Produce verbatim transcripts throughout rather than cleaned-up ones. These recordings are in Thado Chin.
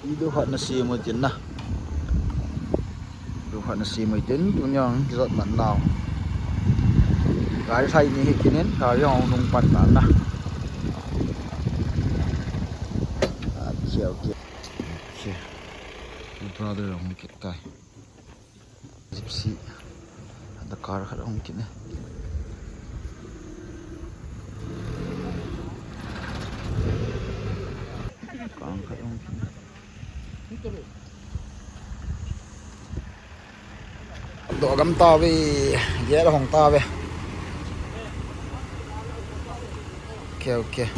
Video khat na sem u tin na. Video khat na sem u tin, tuni jong kijot man nau. Gari lhai ni hi kinin, gari jong nung pan tan na. Okay, okay. Okay. Brother jong kit tai. Gypsy. Ada car khat ahung kit e. Car khat ahung kit e. Doh gam tave, gate ahong tave. Okay, okay.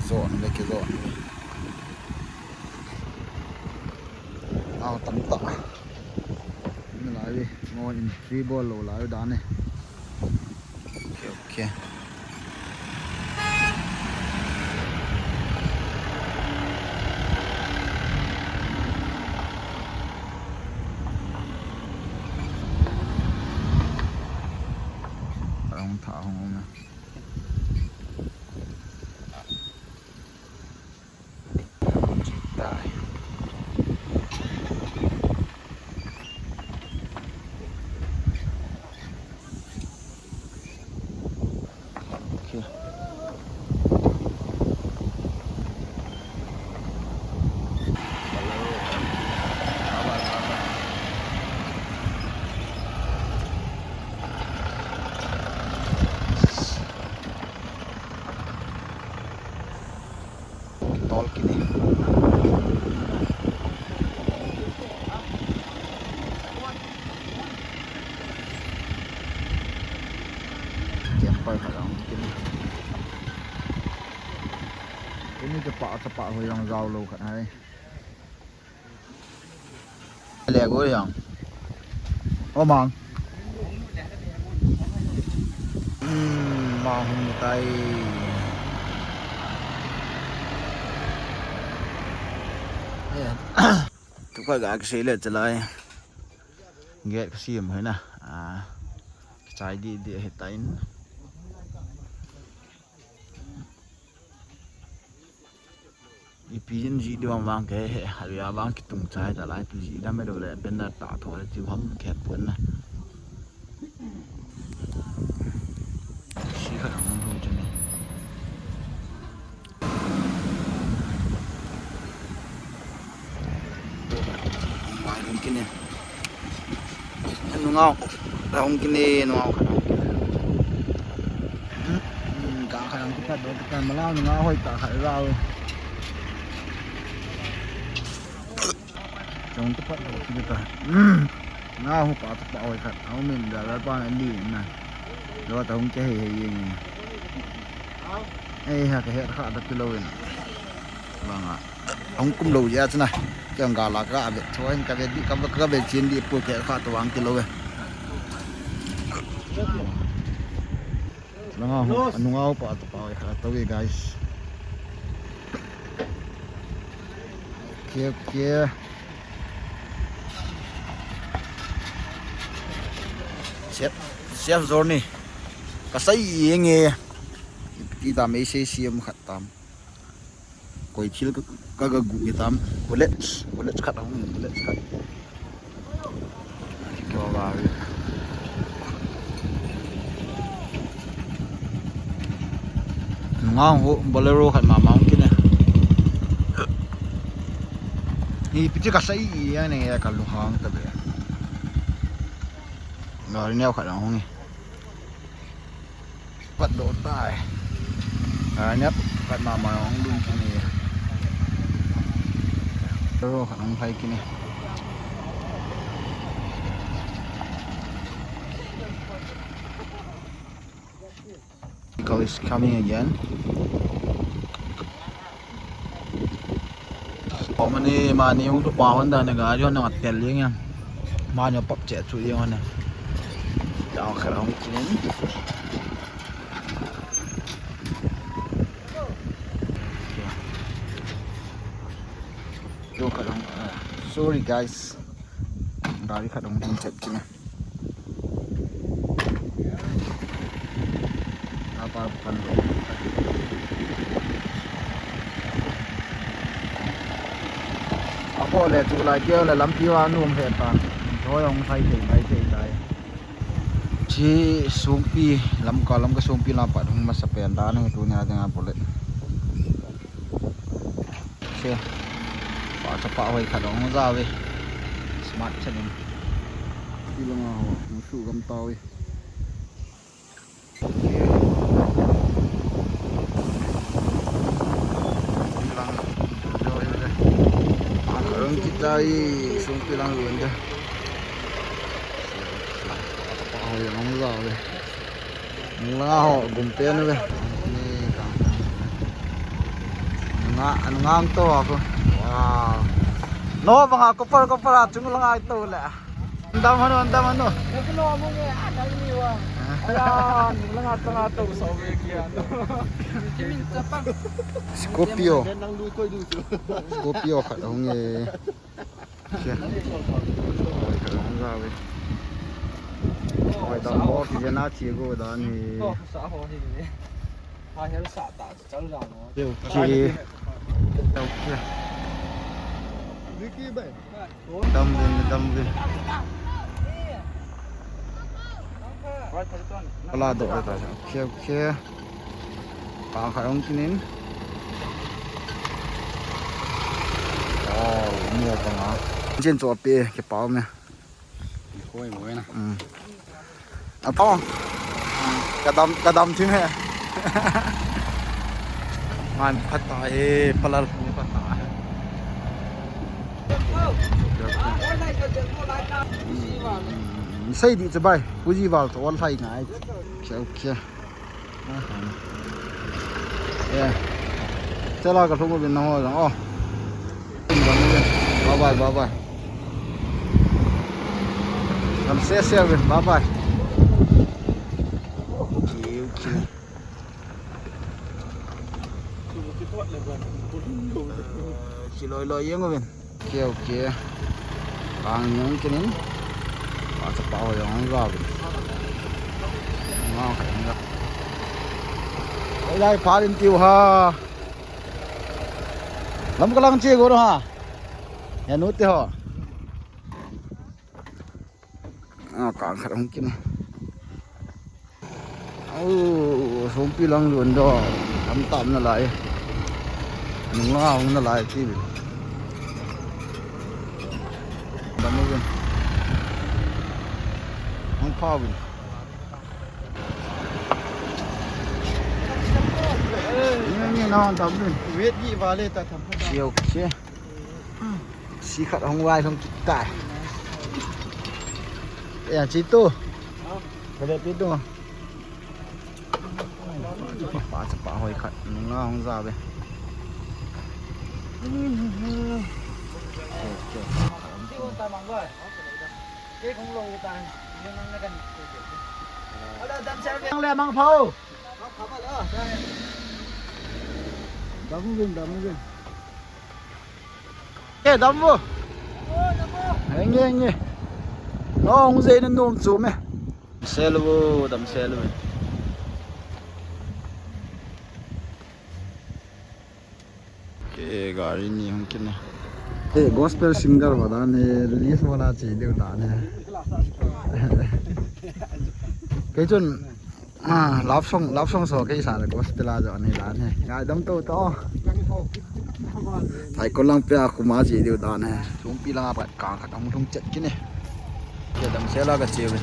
Kijot ve, kijot ve. Au tamtah. Nalai ve, mo in free bol lou lai dan e. Okay, okay. Rong tha hong um na. Tol kit e. Camper khat jong kit e. Kini chapa, chapa hoi jong jao lou khat hai. Le go yang. O mang. Hmm, mang hung tai. Yeah. Tu ka ga kisei le chalai. Gate ka sem hoi na. Ah. Kichai di di he tain. Ipi jin ji di vang vang ke he, halui a vang kitung chai ta lai, ipi ji dam e do le, banner ta tho le, ti ham khe pon na. Si khat ang hung chun ni. Mai hung kit e. Nungau. Ka hung kit e, nungau ka hung kit e. Hmm, ka ka hung kit e, do ka mala nungau hoi ta ka rau. Chong tu pat do kit ta. Hmm. Nungau pa tu pa hoi khat. Au min da la pa na li na. Do ta hung ke hei hei yeng. Ei ha ka het kha da kilo na. Vang a. Hung kum lou jeh a chuna. Kei jong gal a ka vet choi, ka vet di, ka, ka vet chin di pu kei kha to vang kilo ve. Langa hung, anunga upa to pa kha to ve, guys. Okay, okay. Safe, safe journey. Ka sai yeng e. Ti ta mei sei siam khat tam. Koi thil ka, ka, ka gu nge tam. Bullets, bullets khat hung, bullets khat. Kyo ba. Nunga ho Bolero khat mama hung kine. Ipi ti ka sai i ya ne ya ka lunghang ta be. Gari neo khat hung e. Pat do tai. A, nia pat mama hung lum kine. Ro khat hung lhai kine. Vehicle is coming again. Omani mani hung tu pa hon da na gari hon na tel yeng ya. Mani pap che chu yeng hon na. Tao kha hung chin. Sorry guys. Gari khat hung ding chet kit e. Apa pan. Apo le tulai keu le lampi a nu um he ta. Hoi hung sai thei, sai thei tai. Chi sungpi lam ka lam ka sungpi lam pat hung masa pen dan hi tunia dinga bullet. Che. Pa chapa hoi khat hung ja ve. Smart che ning. Ti langa ho, musu gam tau ve. Lang. Lang kitai, sungpi lang lun de. Pa hoi hung ja ve. Nga ho, gum pen ve. Ni ka. Nga, nga ang to ako. Wow. No, banga kopal, kopal, chung lang ai to le. Andam hanu, andam hanu. Nakulo mo nge, ah, dal ni wa. Ayan, lang at lang ato sa ove kiya. Scorpio. Scorpio khat hung e. Kya? Oi, khat hung ja ve. Oi, dam mo ki jana chi go dan hi. Sa ho hi. Ha hel sa ta chal ja mo. Yo, ki. Yo, kya? Dam vin, dam vin. Pala do ta. Okay, okay. Pang khat hung kinin. Oh, mo panga. Jin cho pe ke pau me. Koi mo na. Mm. Apo. Kadam, kadam thim he. Man phat ta he, palal phat ta he. Sei di che bai, Fuji val to ol thai ngai. Kya, kya. Yeah. Chala ka thum bin na ho jang. Oh. Bye bye, bye bye. Dam se se bin, bye bye. Kiu, kiu. Kiloi loi jeng uvin. Kiu, kiu. Kang jeng kinin. Pa chapa ho jong ga bin. Ngau kha jong ga. Lai lai pha din tiu ha. Lam ka lang che go ha. Ya nu te ho. Ah, kang khat hung kine. Oh, songpi lang lun do. Tam tam na lai. Nunga hung na lai ti. Dam uvin. Hung pha uvin. Ni ni na dam uvin. Wet ni vale ta tham. Siu che. Si khat hung vai hung kit tai. Ya, chi tu. Ka le pi tu. Pa chapa hoi khat nunga hung ja ve. Mang le mang phao. Dam vin, dam vin. Ke dam vo. Enge, enge. Nong je na nom chu me. Sel vo, dam sel vo. Ke gari ni hung kine. Ke gospel singer va dan he, release wala che deu dan he. Kei chun Ah, love song, love song so kei sa le gospel a jo ni dan he. Ngai dam to to. Thai ko lang pe a kuma ji diu dan he. Sumpi lang a pat kang khat hung thung chet kine. Ke dam se la ka che ve.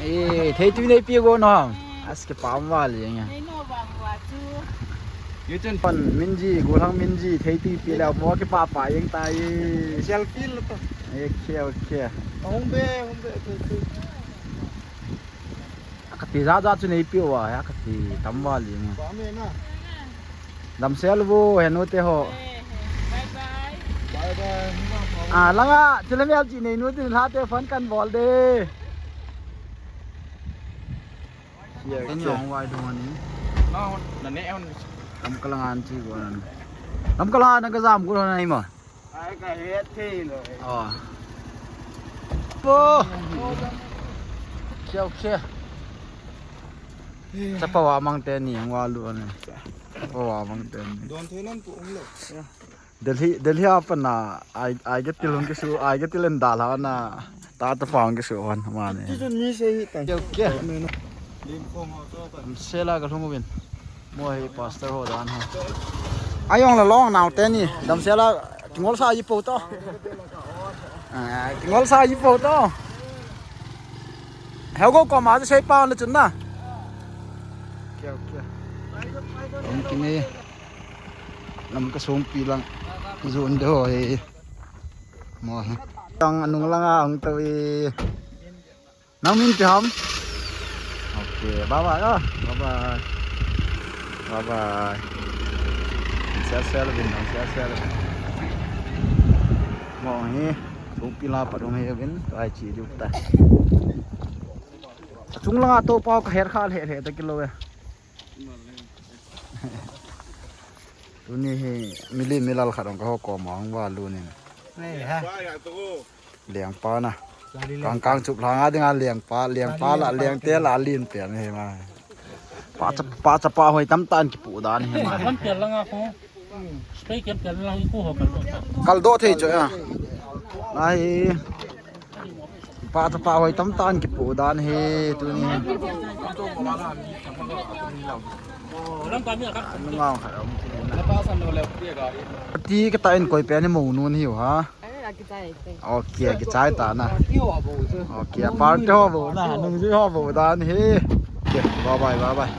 Eh, thei tu nei pi go no. As ke pam wal jeng ya. Nei no bang wa chu. Yuten pan minji, golang minji, thei tu pi la mo ke pa pa jeng tai. Selfie lo to. Okay, okay. Hung be, hung be, be, be. Akati ja ja chu nei pi wa, akati tam wal jeng. Ba me na. Dam sel vo, he nu te ho. Bye bye. Bye bye. Ah, langa, thil mial chi nei nu te la te phone kan bol de. Kei ni hung vai thung ani. Na hon, na ne hon. Lamka langa an chi go nan. Lamka langa na ka jam go na ima. Ai ka het thei lo. Oh. Oh. Kya kya. Chapa wa mang te ni hung va lu ani. Chapa wa mang te ni. Don thei nan pu um lo. Delhi, Delhi a pat na, ai, ai ke til hung kisu, ai ke til en dal ha na, ta ta pa hung kisu hon, mane. Ti chu ni se hi ta. Okay, okay. Am sela ka lhung uvin. Mo hi pastor ho dan ho. Ayong la long nau te ni, dam sela, kingol sa yi po to. Ah, kingol sa yi po to. Heo go ko ma se pa na chun na. Okay, okay. Hung kine. Lamka sungpi lang. Zun de ho hi. Mo hi. Tang anung langa hung tau e. Nang min ti ham? Okay, bye bye ah. Bye bye. Bye bye. Sia sia lo bin, sia sia lo bin. Mo hi. Sungpi la pa dong hi bin. Ai chi du ta. Chung langa to pa ka her kha le le ta kilo e. Tuni hi mili milal khat hung ka ho koma hung va lu nin. Nei ha. Lengpa na. Kang kang chup langa dinga lengpa, lengpa la lengte la lin pe ni ma. Pa cha pa cha pa hoi tam tan kipu dan hi ma. Kan pel langa ko. Spray kan pel lang ko ho kal do. Kal do thei cho ya. Nai. Pa cha pa hoi tam tan kipu dan hi tuni. Nungang khat a um kit in. Ti ka ta in koi pe ni mo nun hiu ha. Okay, kichai ta na. Okay, party ho bo na, nungjui ho bo dan hi. Okay, bye bye, bye bye.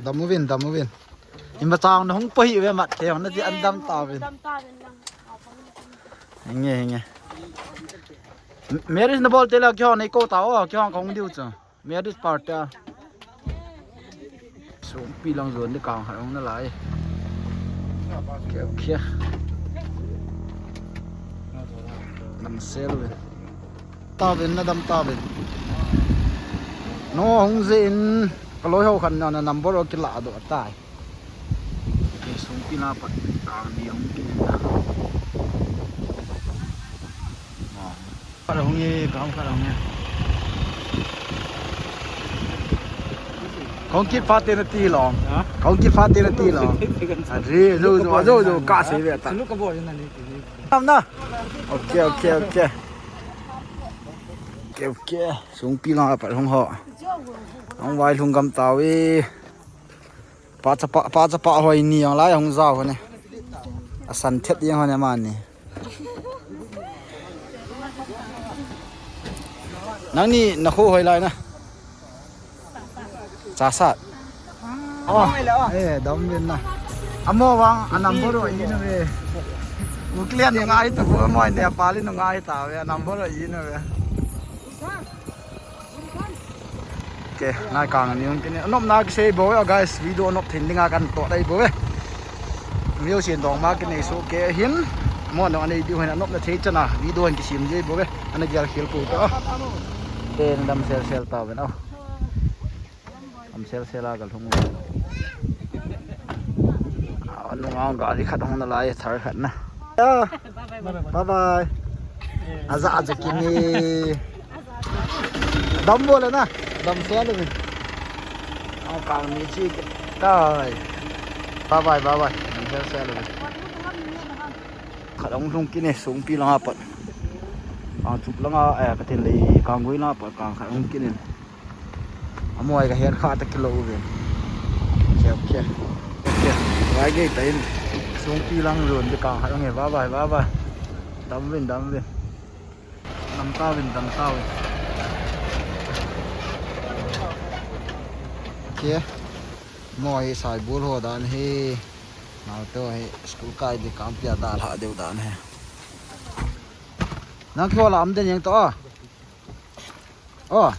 Dam uvin, dam uvin. Ima chang na hung pahi ve mat ke hong na ti an dam ta uvin. Hinge, hinge. Marriage na bol te la kyo nei ko ta o, kyo hong kong diu chu. Marriage party a. Sungpi lang zon de kang hong na lai. Kyo, kyo. Nam sel ve. Tavin na dam tavin. No hung je in ka loi ho khan na number o kila do tai. Ke sungpi na pat tang ni hung kin na. Ka hung e, ka hung, ka hung e. Ka hung kit fa te na ti lo. Ka hung kit fa te na ti lo. Are, zo, zo, zo, zo, ka se ve ta. Tam na. Okay, okay, okay. Okay, okay. Sungpi lang a pat hung ho. Hung vai lhung gam tau e. Pa cha pa, pa cha pa hoi ni ang lai hung zau ne. A san thet yang hon e man ni. Nang ni na khu hoi lai na. Chasat. Oh, eh, dam vin na. Amo vang, a number o i na ve. Uklian ngai ta bu mo ne pali no ngai ta ve, a number o i na ve. Okay, nai kang ni un kini. Nop na kisei bo, guys, video nop thin dinga kan to dai bo. View sin dong ma kinei so ke hin. Mo no anei diu hin nop na thei chana video han kisim jei bo. Ana gial khel ko ta. Te dam sel sel ta ven. Am sel sel a gal hung. Anu ngau gari khat hung na lai thar khat na. Bye bye. Aja aja kini. Dam bol na. Dam sel le. Au kang ni chi tai. Bye bye, bye bye. Dam sel sel le. Khat hung lhung kini sungpi langa pat. Kang chup langa, eh, ka tin lei kang gui langa pat kang khat hung kini. Amo ai ka het kha ta kilo uvin. Okay, okay. Okay. Vai gei ta in. Sungpi lang lun de kang khat hung e, bye bye, bye bye. Dam vin, dam vin. Dam ta vin, dam ta vin. Okay. Mo hi sai bul ho dan hi. Nau to hi school kai di kam pia da la deu dan hi. Nang kho la am den yang to a. Oh.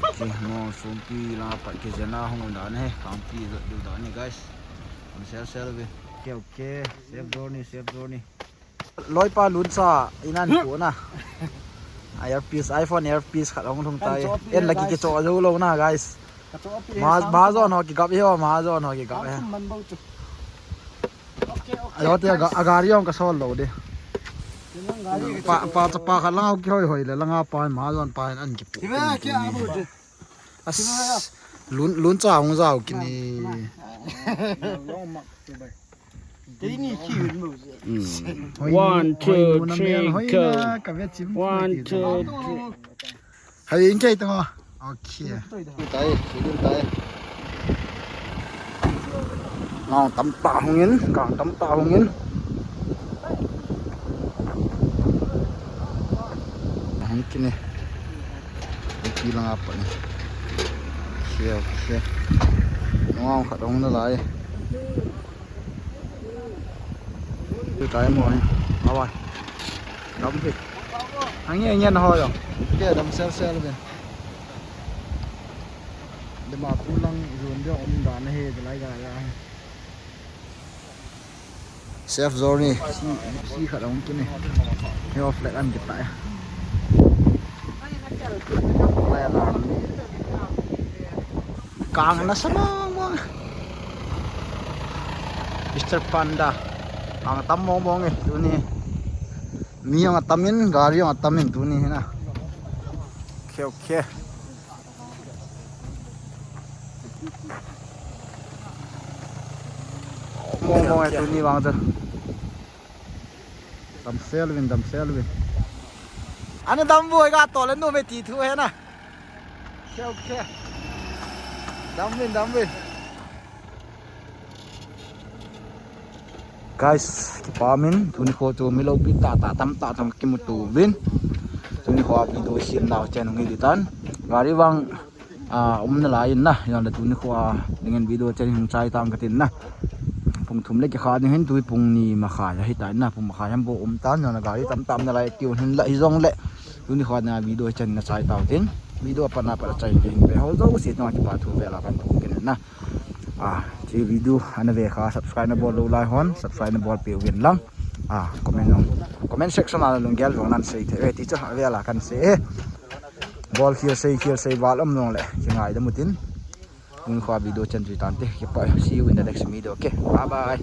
Okay, mo sungpi la pat kijena hung dan hi. Kam pi deu dan hi, guys. Am sel sel ve. Okay, okay. Safe journey, safe journey. Loipa luncha in an pu na. Earpiece, iPhone earpiece khat hung thung tai. Kan chopi en lagi guys. Kicho jou lou na, guys. Ka chopi ma, sa ma ko. Jon ho kigap hi ho, ma jon ho kigap hi. Ang man bau chu. Okay, okay. Ayo te ga, a gari hung ka sol lou de. Tina gari. Pa, pa, pa khat langa kihoi hoi le, langa pa ma jon pa an kipu. Tina kya abu chu. As, lun, luncha hung jao kini. Long mak tu bai. Tei ni khi yun mo. Mm. One, two, three, go. One, two, three. Hai in kei tong. Okay. Tai, sidul tai. Nang tam ta hung in, kang tam ta hung in. Hung kini. Ki lang apa ni. Okay, okay. Nang khat hung na lai. Tu tai mo ni. Awa. Dam pi. Ange ange na ho yo. Ke dam sel sel be. Dimapur lang zone dia um dan he, de lai ga ya. Safe journey. Si, si khat hung kini. He off flag an kita ya. Lai la ni. Kang na sa mong mong. Mister Panda. Kang tam mong mong e, tuni. Mi jong atam in, gari jong atam in, tuni hi na. Okay, okay. Mong mong e, tuni vang chu. Dam sel vin, dam sel vin. Ana dam bu ga to le nu me ti thu he na. Okay, okay. Dam vin, dam vin. Guys, kipa min, tuni kho chu mi lopi tah tah tam tah tam kimu tu vin. Tuni kho a video sem nau chen hung hi di tan. Gari vang, a, um na lai in na, jong le tuni kho a dingin video chen hung chai tang ka tin na. Pung thum le kikha ding hin tui pung ni makhai ahi ta in na, pung makhai ham bo um tan, jong le gari tam tam na lai kiu hin la hi jong le. Tuni kho a na video chen na chai tau tin. Video a pat na pat a chai ding pe ho jo si tong kipa thu ve la kan thum kin na. A, hiche video ana ve kha, subscribe na bol lou lai hon, subscribe na bol peh uvin lang. A, comment jong, comment section a lunggel jong nan sei thei ve ti chu, a ve la kan sei e. Bol khel sei, khel sei val um jong le, kingai dam u tin. Tuni kho a video chen chu hi tante, kipa, see you in the next video, okay? Bye bye.